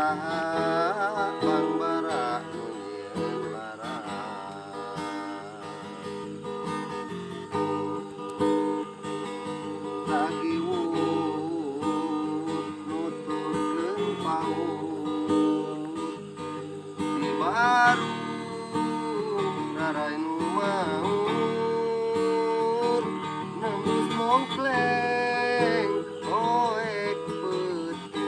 Saha pangbara nu nyieun lara? Sagiwut nuturkeun paur di baru rarai nu maur nembus mongkleng poek peuting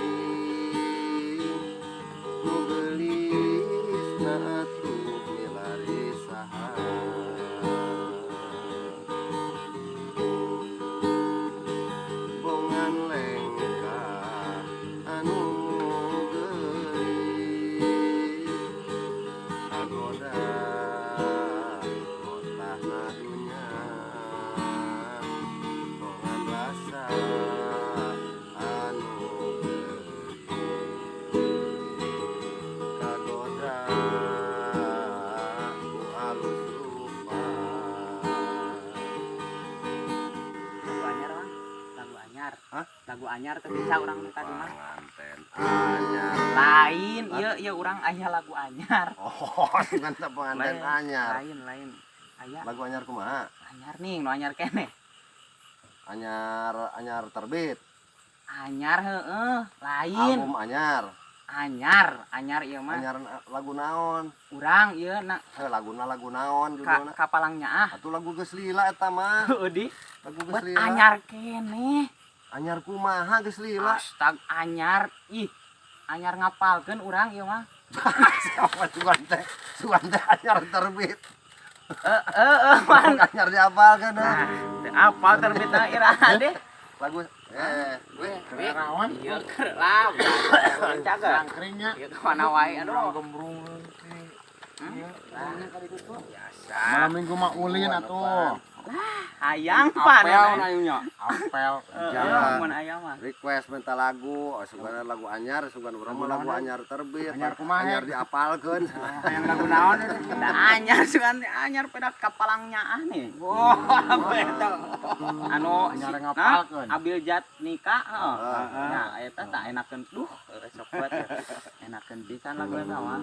nu geulisna atuh milari saha? Bongan lengkah anu geulis kagoda kotahna dunya, bongan rasa anu geulis kagoda ku alus rupa. Lagu anyar, Mang. Lagu anyar. Hah? Lagu anyar teh bisa urang nu tadi mah. Panganten anyar. Lain, ieu ieu urang aya lagu anyar. Oh, bukan teh pengantin Lain, anyar. Lain, lain. Aya Lagu anyar kumaha? Anyar nih, nu anyar keneh. Anyar, anyar terbit. Anyar heeh, lain. Album anyar. Anyar, anyar ieu mah. Anyar lagu naon? Urang ieu na Heh, laguna lagu naon ka judulna? Kapalang nyaah. Atuh lagu geus lila eta mah. Heueuh di. Lagu geus Bet lila. anyar keneh. Anyar kumaha geus lila? Astag anyar, ih. Anyar ngapalkeun urang ieu mah. Siapa sugan teh? Sugan teh anyar terbit. Eh eh eh man. Anyar diapalkeun. Nah, teu apal terbitna iraha deh. Lagu we Rawan. Ieu keur lah. Cager. Angkringnya. Ieu ka mana wae aduh. Gembrung. Hmm? Biasa. Malam Minggu mah ulin atuh. Hayang pan. Apel nayunya. Apel. Heeh, mun aya mah. Request minta lagu, oh, sugan lagu anyar, sugan urang mah lagu anyar terbit. Anyar kumaha? Anyar diapalkeun. Hayang lagu naon? Da anyar sugan teh anyar pedak kapalang nyaah nih. Wah, eta. Anu Anyar si- ngapalkeun. nah, Abil Jat nikah heeh. Heeh. Nah, eta tak enakeun duh sok banget ya. Enakeun pisan lagu eta mah.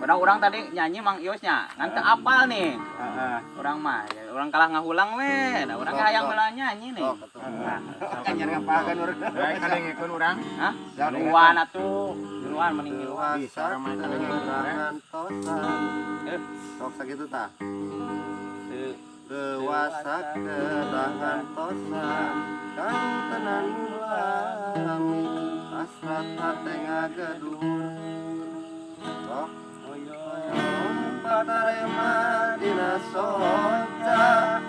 Padahal urang tadi nyanyi Mang Iosnya, ngan teu apal nih. Heeh. Urang mah, ya, urang kalah ngahulang we. Da urang Sok, hayang sok. meula nyanyi nih. Sok atuh. Nah, Anyar ngapalkeun urang. Baik kadengekeun urang. Hah? Miluan atuh. Miluan mending miluan. Bisa urang mah kadengekeun urang. Tosan. Eh. Sok sakitu tah. Teu Dewasa kedangan tosan kang tenan lami hasrat hate ngagedur. Sok patarema dina soca.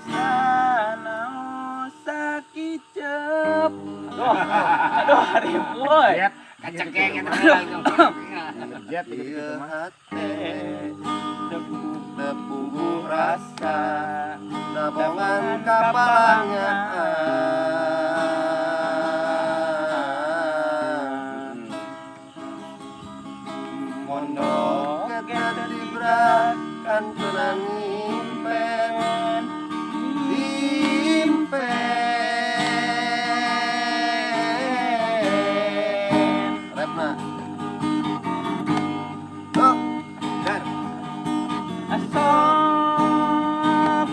Sanaos sakicep. Aduh, aduh ribuy. Jet. Kacekeng eta Jet gitu Ieu mah. Hate tepungguh rasa dabongan kapalanya. Mondok ketibrak kantunan impen impen repna. Oh, dar. Asop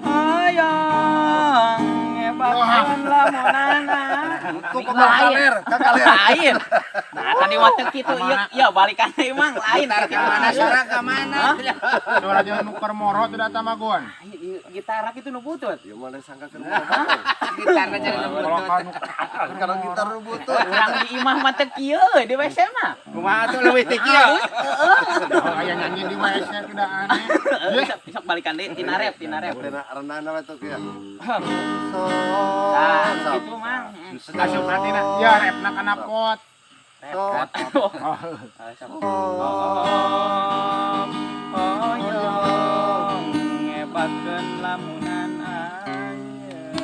hayang ngebatkeun lamunana. Tuh ke kaler, ka kaler. Lain. Nah, tadi waktu kitu ieu ieu balikan deui Mang, lain. Gitar ka mana, suara ka mana? Suara jangan nuker moro tidak tamagon. Lain, ieu gitar kitu nu butut. Ieu mah lain sangka keur moro. Gitarna jadi nu Kalau butut. kanu Kalau gitar nu butut. Urang di imah mah teu kieu di WC mah. Kumaha tuh leuwih ti kieu? Aya nyanyi di WC tidak aneh. Heeh, sok sok balikan deui tina rep, tina rep. Tina rendahna we tuh kieu. So, Nah, sok. gitu Mang. Asup nanti na. Ya repna kana pot. Rep. Sok. Aduh. Oh. Sok. Oh, hoyong ngebatkeun lamunan anjeun.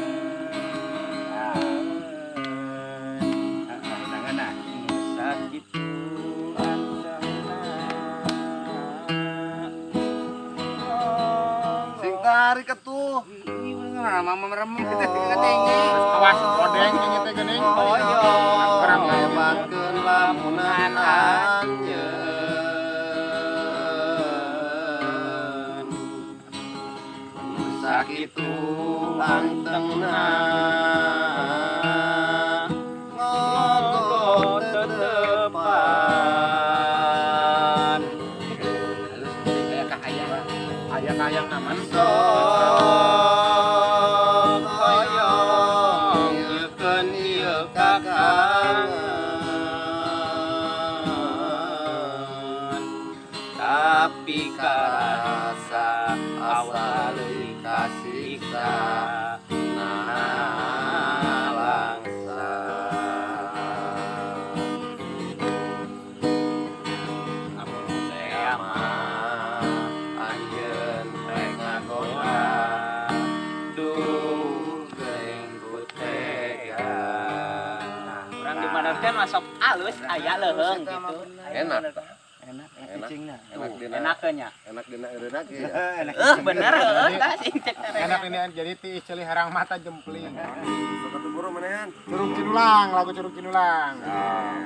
Tanganna. Nu sakitu antengna. Sing tarik atuh. Mama merem kita tengah. Awas odeng ini teh geuning. Hoyong Kurang ngebatkeun lamunan. Pangtengna ngogot tetepan. Halus kayak kahayang. Aya kahayang aman. Sok hoyong yekeun ieu kakangen, tapi karasa asa leuwih kasiksa nalangsa. Amun teh Mah anjeun rek ngagoda, duh geuning ku tega. Nah, urang dimanerkeun masuk alus aya leuheung gitu. Enak tah. Enak, enak Enak. cicingna. Enak dina. Enakeun nya. Enak dina eureunna ge ya. Enak. Bener heuh tah sing cek teh. Enak ini jadi ti ceuli herang mata jempling. Sok atuh buru manehan. Curug Cinulang, lagu Curug Cinulang.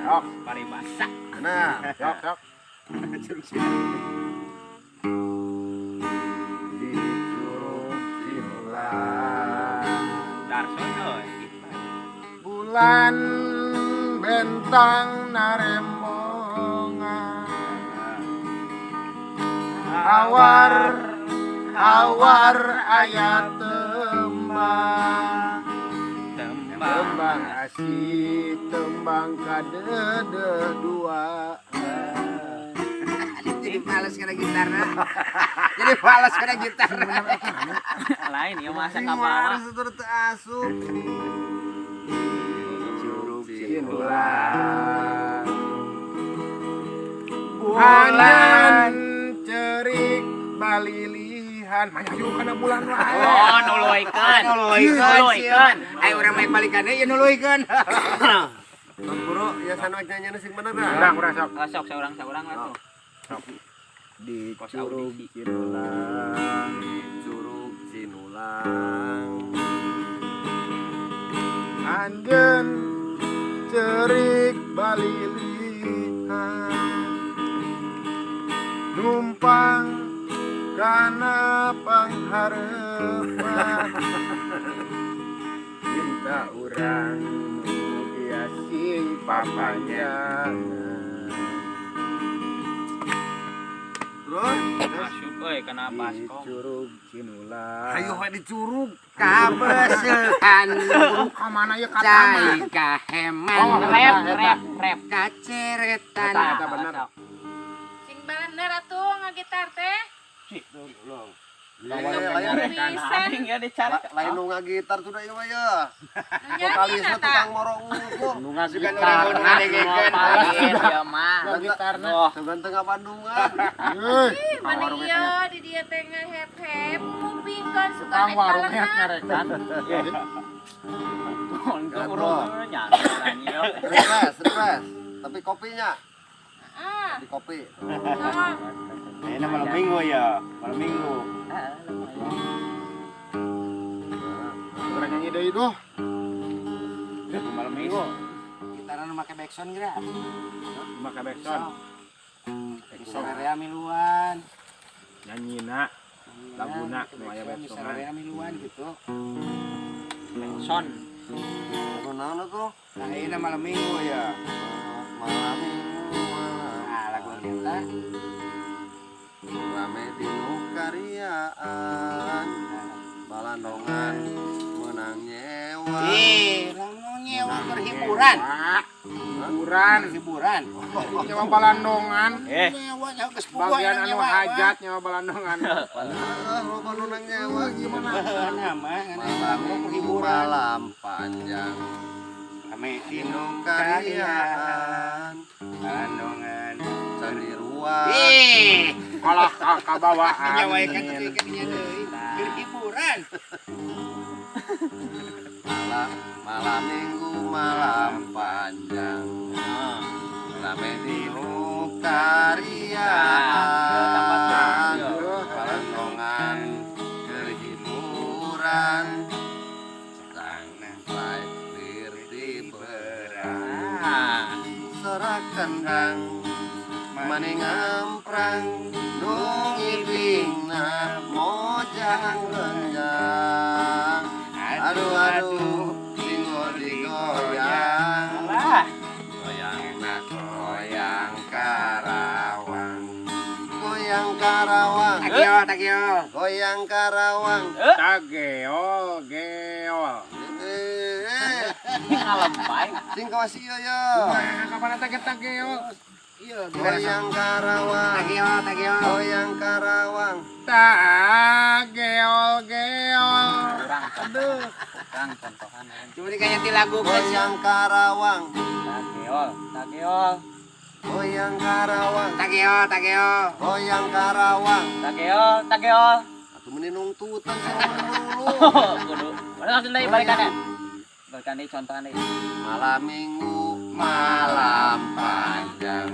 Sok, Paribasa. Nah, sok, sok. Di Curug Cinulang. Darson euy. Bulan bentang narembongan, hawar hawar aya tembang, Tembang. Tembang asih, tembang kadeudeung dua. Jadi males kana gitarna. Jadi males kana gitarna. Lain ieu mah asa Sing kabawa. waras teu teu asup. Curug Cinulang. Bulan cerik balilihan, maju kana bulan wae. Oh, nuluikeun. Nuluikeun. Nuluikeun. Ayo urang main balikan deui nuluikeun. Sok buru ya sanoek nyanyi sing bener dah. Urang urang sok. Oh, sok saurang-saurang lah tuh. Di Kos Curug audisi. Cinulang, Di Curug Cinulang. Anjeun cerik balilihan, numpang kana panghareupan, cinta urang nu sing papanjangan. Terus Asup euy kana Di baskom. Curug Cinulang. Hayu we di curug. Kabeusehan Curug ka mana ya kata cai mah? kaheman. Oh, Rap rap rap. Kaceretan. Eta, eta bener. Sok. Sing bener atuh ngagitar teh. Lain lain Pisan. Aing ya dicari. lain nu ngagitar sudah ieu mah ya. Nu nyanyi Vokalisna na tukang tah. moro unggul. Nu Sugan ngagitar. urang nu ngadengekeun. Lain ieu mah. Ngagitarna. Oh, Sugan teu ngabandungan. Euy, Ih, mana ieu di dieu teh ngehep-hep kupingkeun sugan tukang ek warungnya balena. nyarekan. untuk urung nyanyi ieu. Request, request. Tapi kopinya Heeh. di kopi. Sok. Ini malam minggu ya, malam minggu. Urang nyanyi deui duh. Malam minggu. Gitaran nu make backsound geura. Make backsound. Bisa area miluan. Nyanyina laguna nu aya Backsound, bisa backsoundan. area miluan gitu. Son. Lagu naon tuh? Nah, ini malam minggu ya. Malam minggu malam. Nah, lagu eta. Rame di kariaan. Balandongan menang nyewa. Ih, lamun nyewa berhiburan. Hiburan. Hiburan. Nyewa balandongan. Eh, Nyewa nyawa geus puguh Bagian anu nyewa. hajat nyewa balandongan. Heeh, loba nu nang nyewa Gimana? Nama Malam minggu hiburan. malam panjang. Rame di Dinu kariaan. Balandongan. Candi ruang. Ih, Kalah ka kabawa nyawa ikan angin. tuh ikan nya deui. Berhiburan. Malam, malam minggu malam panjang. Rame di kariaan. Balandongan berhiburan. Sampai lir berang. Sorak kendang maning ngamprang nu ngibingna mojang lenjang. Aduh, pinggul digoyang. Alah. Goyang nak goyang Karawang. Goyang Karawang. Tagio, tagio. Goyang Karawang. Tageol geol. Eh, eh. Ngalempay. Sing kawas ieu ya. Nah, kapan eta ge tageol? Iya, Goyang Karawang. Tagio, tagio. Goyang Karawang. Tageol geol. Kurang. Aduh. Kurang contohan. Cuma dikanya ti lagu Goyang Karawang. Tageol, tageol, Goyang Karawang. Tagio, tagio. Goyang Karawang. Tageol, tageol. Atuh meni nungtutan sih dulu. Kudu. Udah langsung deui balikannya. Balikan deui contohan deui. Malam minggu malam panjang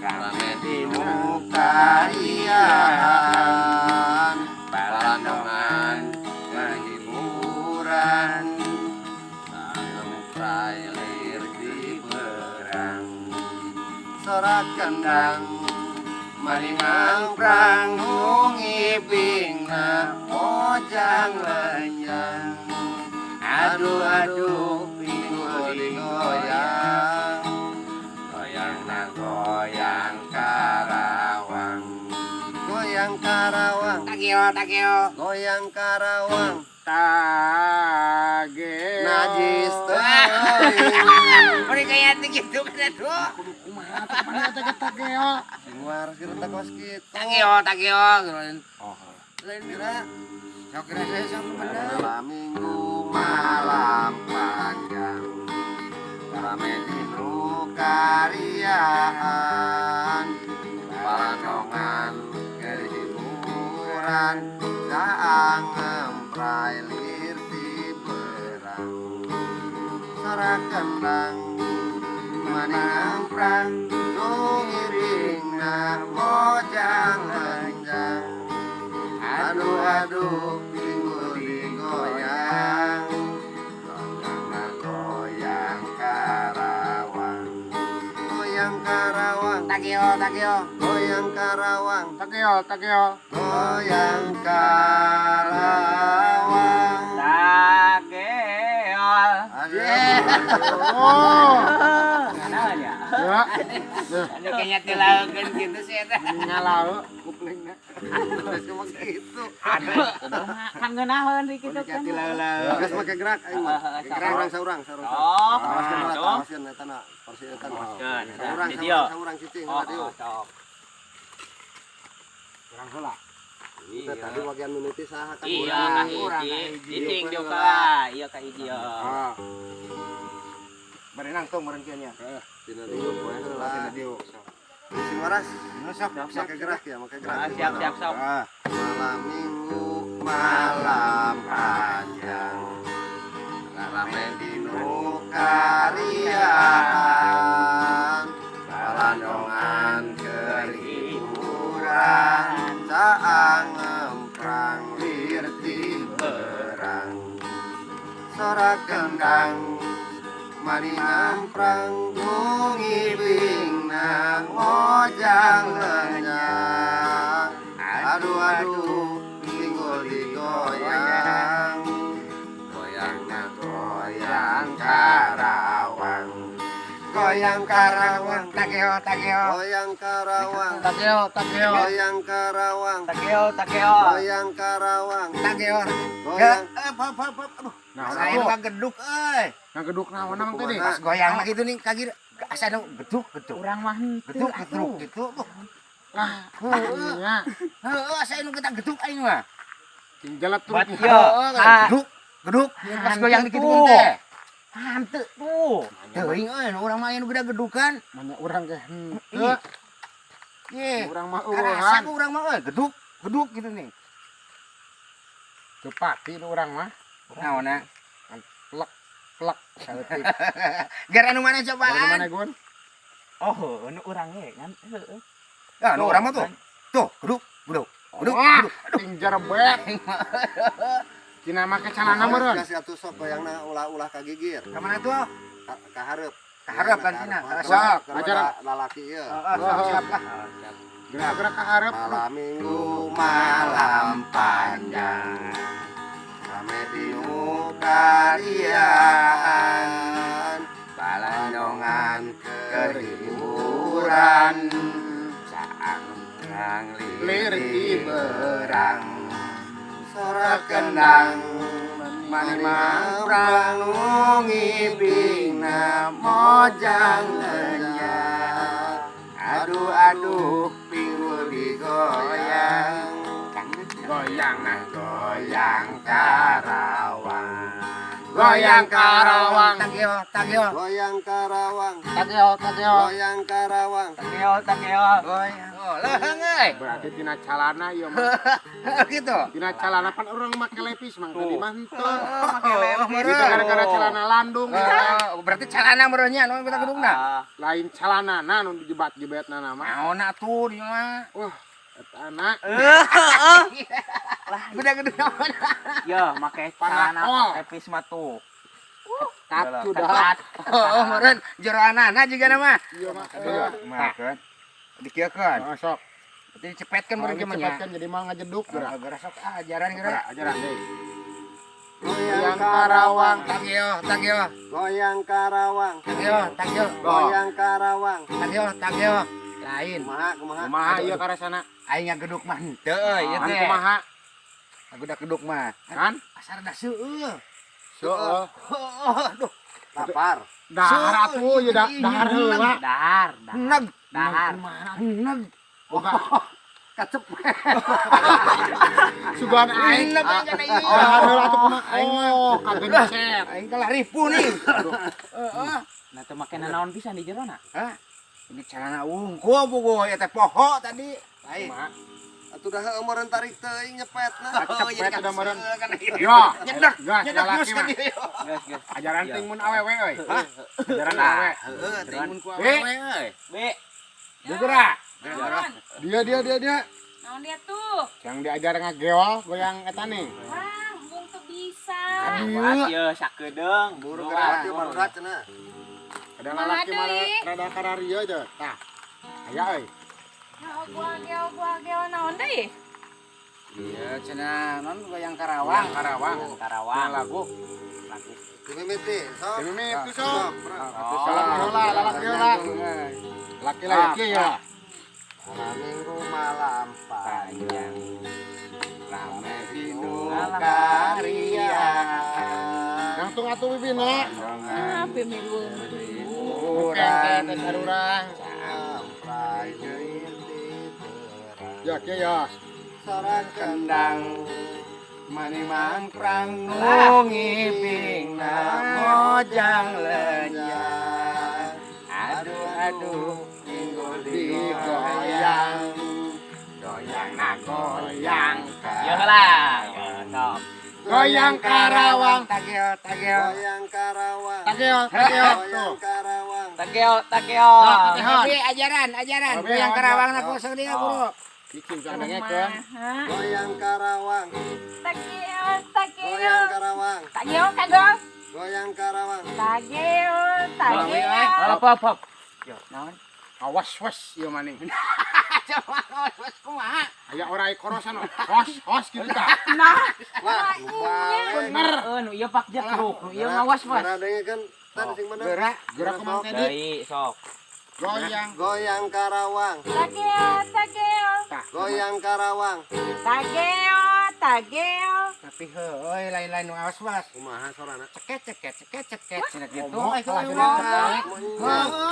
rame di karian balandongan hiburan ngempray lir di berang sorak kendang mari mangprang ngibingna mojang lenyang. Aduh aduh, pinggul digoyang. Goyang na goyang Karawang. Goyang Karawang. Tagio, tagio. Goyang Karawang. Tageol. Najis teuing. Meni kaya ti gitu kan atuh. Kudu kumaha atuh mana eta ge tageol? Sing waras kira tak kos kitu. Tagio, tagio. Oh. Lain Kira Sok kira saya sok bener. malam minggu malam panjang rame di karian balandongan kehiburan saang ngempray lir ti berang sorak kendang mani ngamprang ngiringna bojang lenjang. Aduh aduh, pinggul digoyang. Goyang goyang Karawang. Goyang Karawang. Tagio, tagio. Goyang Karawang. Tageol, tageol. Goyang Karawang. Tageol. Aduh. Oh. Nganaeun ya. Ya, Anu kayaknya ti lagukeun gitu sih eta. ngalau kuplingna. Terus cuma gitu. Kan ngeunaheun di kitu kan. Ti lagu. Geus make gerak aing mah. Gerak. Saurang saurang saurang. Oh, Tawaskeun heula, dong. tawaskeun eta na, porsi eta na. Tawaskeun. Saurang Di dieu. saurang saurang cicing Oh, heula dieu. oh, sok. Kurang heula. Teh tadi bagian mimiti saha kan Iya, urang. ka urang, hiji. ka hiji. Cicing dieu ka. Iya ka hiji ya. Ah. Bari nangtung meureun kieu nya. Dina dieu poe heula. Tina dieu. Sing waras. Nu sok sok. Make gerak ya, make gerak. Ah, siap siap sok. Ah. Malam minggu malam panjang rame di karian balandongan kehiburan saang ngemprang lir ti berang sorak kendang mani ngamprang ngibingna mojang lenyang. Aduh aduh, pinggul digoyang. Goyang na goyang Karawang. Goyang Karawang. Tagio, tagio. Goyang Karawang. Tageol, tageol. Goyang Karawang. Tageol, tageol. Goyang Karawang. Tagio. Goyang Eh, pop pop pop. Aduh. Nah, Saya urang mah geduk euy. Nah, geduk naon nang tadi? Pas goyang lagi tuh nih kaki asa nu geduk geduk. Urang mah henteu Geduk atuh. geduk gitu. Lah, iya. Heeh, asa nu kita geduk aing mah. Cing jalat Bat turut. ieu. Heeh, Ah. geduk geduk pas Hantu goyang dikit tuh. teh. Hanteu tuh. Teuing euy, nu urang mah aya nu gede gedukan. Banyak urang ge henteu. Ye. Urang mah Karasa eueuhan. ku urang mah euy, geduk geduk gitu nih. Teu pati nu urang mah. Naonna? Plek plek saeutik. Gar anu mana Baru cobaan? mana Gun? Oh, nu urang ge kan heueuh. Ya, nu urang mah tuh. Tuh, geduk geduk. Geduk, Wah, geduk. ting jerebet. Cina make celana meureun. Geus atuh sok goyangna ulah-ulah kagigir. Ka mana tuh? Ka hareup. Ka hareup kan cenah. Sok, Acara. lalaki ieu. Heeh, sok siap lah. Gerak-gerak ka hareup. Malam minggu malam panjang rame di. kariaan, balandongan keur hiburan, caang lir ti beurang, sora kendang mani mangprang nu ngipingna mojang lenyap. Aduh aduh, pinggul digoyang, goyang nah goyang Karawang, goyang Karawang. Tageo tageo. Goyang Karawang. Tageo tageo. Goyang Karawang. Tageo tageo. Goyang, oh, leuheung euy. Berarti tina calana ieu mah. Gitu. Tina calana pan urang make lepis, Mang, tadi mah henteu. Make lepis. Itu gara-gara celana landung. Oh, berarti calana meureunnya nu kita gedungna. Ah, Lain celanana nu dijebat-jebetna mah. Naon atuh di mah? Wah, eta anak. Udah gedung naon? Ya, make celana Panakol. lepis mah tuh. Katu dah. Ketat. Oh, meureun jeroanana juga nama. Iya mah. Makan. Dikieukeun. Oh, sok. Berarti dicepetkeun meureun Kalau gimana ya? dicepetkan jadi mah ngajeduk geura. Geura sok ajaran geura. Ajaran deui. Goyang Karawang. Tageo tageo. Goyang Karawang. Tageo tageo. Goyang Karawang. Tageo tageo. Lain. Kumaha kumaha? Kumaha ieu karasana? Aing ngageduk mah henteu euy ieu Kan teh. kumaha? Ngagedak geduk mah. Kan? Asar da seueuh. Seueuh. Aduh. Lapar. Dahar atuh ieu dahar heula. Dahar, dahar. Neg. Dahar. Neg. Boga Kacep. sugan aing. Neg aing kana ieu. Dahar heula atuh kumaha? Oh, kagencet. Aing kalah ripu nih. Heeh. Nah, teu make nanaon pisan di jerona. Hah? Ini celana wungkul buku ya teh poho tadi. Lain. Atuh dah meureun tarik teuing nyepetna. Cepet udah meureun. Kan Yo, nyedek, gas nyedek lalaki mus kan mah. ieu. Geus, geus. Ajaran Iya. ting mun awewe euy. Ajaran awewe. Heeh, teh mun ku Eh. awewe euy. B. Geura. Naon? Dia dia dia dia. Naon dia tuh? Yang diajar ngageol goyang eta nih. Wah, embung tuh bisa. Buat ye sakedeung. Buru Buat. geura ieu barudak cenah. Ada lalaki Kumaha mah deui? rada kararieu teh. Tah. Aya euy. Ya, gua geo naon deui? Iya, cenah non goyang Karawang. Karawang. Karawang. Lagu. Lagu. Dimimiti, sok. Dimimiti sok. Oh. Lalaki heula, lalaki heula. Laki laki ya. Malam minggu malam Panjang. Rame dinu karya. Langsung atuh bibina. Ah, pemilu. Bukan teh sarurang. Sampai deui Ya kieu ya. Sora Kendang mani mangprang nu ngipingna mojang lenyap. Aduh aduh, pinggul digoyang, goyang na goyang. Ya heula. Ya, sok. Goyang Karawang. Tageo tageo. Goyang Karawang. Tageo, tageo. Tuh. Goyang Karawang. Takeo, takeo. Tapi ajaran ajaran Tapi goyang ajaran. Karawang na kosong dia bro. Cicing jangan dengekeun. Kumaha? Goyang Karawang. Takeo, takeo. Goyang Karawang. Takeo kagok. Goyang Karawang. Takeo, takeo. Hop, hop, hop. Yo, naon? Awas was ieu maning. Coba awas kumaha. Aya orai korosan hos hos gitu tah. Nah, Wah, balik. Bener. Eh, nu ieu pak jetruk, nu ieu ngawas was. Geura dengekeun tadi sing bener. Gerak. Gerak ke Mang Teddy. Deui, sok. Goyang. Goyang Karawang. takeo, takeo. Goyang Karawang. Takeo, takeo. Tapi heueuy lain-lain nu awas was. Kumaha sorana? Ceket ceket ceket ceket cenah gitu. Ngomong, Ay, kalah kumaha. jadi ceket.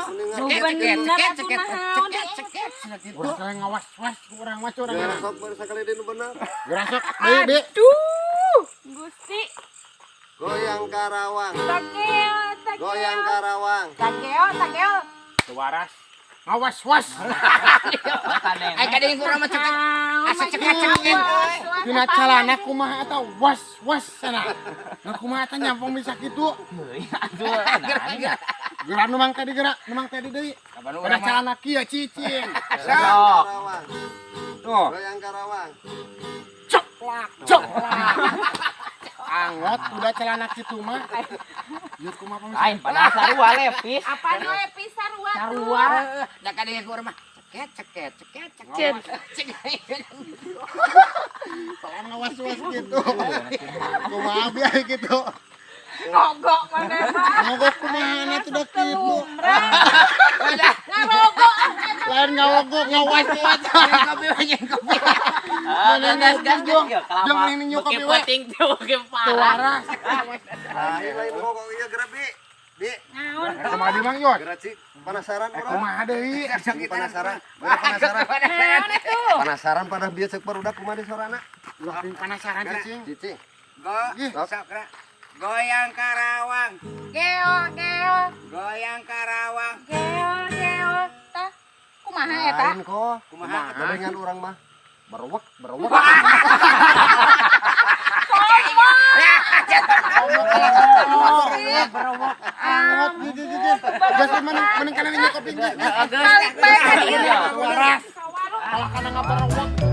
Mendingan Nu Ceket ceket bener ceket atuh ceket naon ceket deui. ceket cenah gitu. Urang teh ngawas was urang mah curang. Geura sok baru sakali deui nu bener. Geura sok deui deui. Aduh, Gusti. Goyang Karawang. Takeo, takeo. Goyang Karawang. Takeo, takeo. Teu waras. Ngawas was. Ay kadang kurang mah ceket. Asa ceket ceket. Tina calana kumaha eta was was sana. Nah kumaha eta nyampong bisa kitu. Heuy, atuh nah ini. Geura nu Mang Teddy geura, nu Mang Teddy deui. Kapan Pada urang mah? calana kieu cicing. Sok. Karawang. Tuh. Goyang Karawang. Coplak, coplak. Angot udah celana kitu mah. Ieu kumaha pamisa? Lain padahal sarua lepis. Apa nu lepis sarua tuh? Sarua. Da kadang kurang mah ceket ceket ceket ceket. Ceket. Soalnya ngawas-was gitu. Kumaha biar gitu. Ngogok maneh mah. Ngogok kumaha atuh da kitu. Ngarogok. Lain ngawogok ngawas-was. Kopi we kopi. Ah, gas gas gas. Jeung ini nyu kopi we. Beuki peuting teh beuki Teu parah. waras. Lain lain ngogok ieu geura bi. Bi, Naon? Kumaha di Mang Yot? geura cik penasaran urang. Kumaha deui? Cik penasaran. Geura penasaran. Naon itu? Penasaran pada bieu cek barudak kumaha di sorana. Ulah ping penasaran cicing. Cicing. Go, sok geura. Goyang Karawang, Geo geo goyang Karawang. geo geo. Tah kumaha eta? Lain kok. Kumaha? Dengan urang mah berwek berwek. Angot gitu gitu. Geus mending mending kana nyu kopi geus. Balik bae ka dieu. Teu waras. Kalah kana ngabarewek.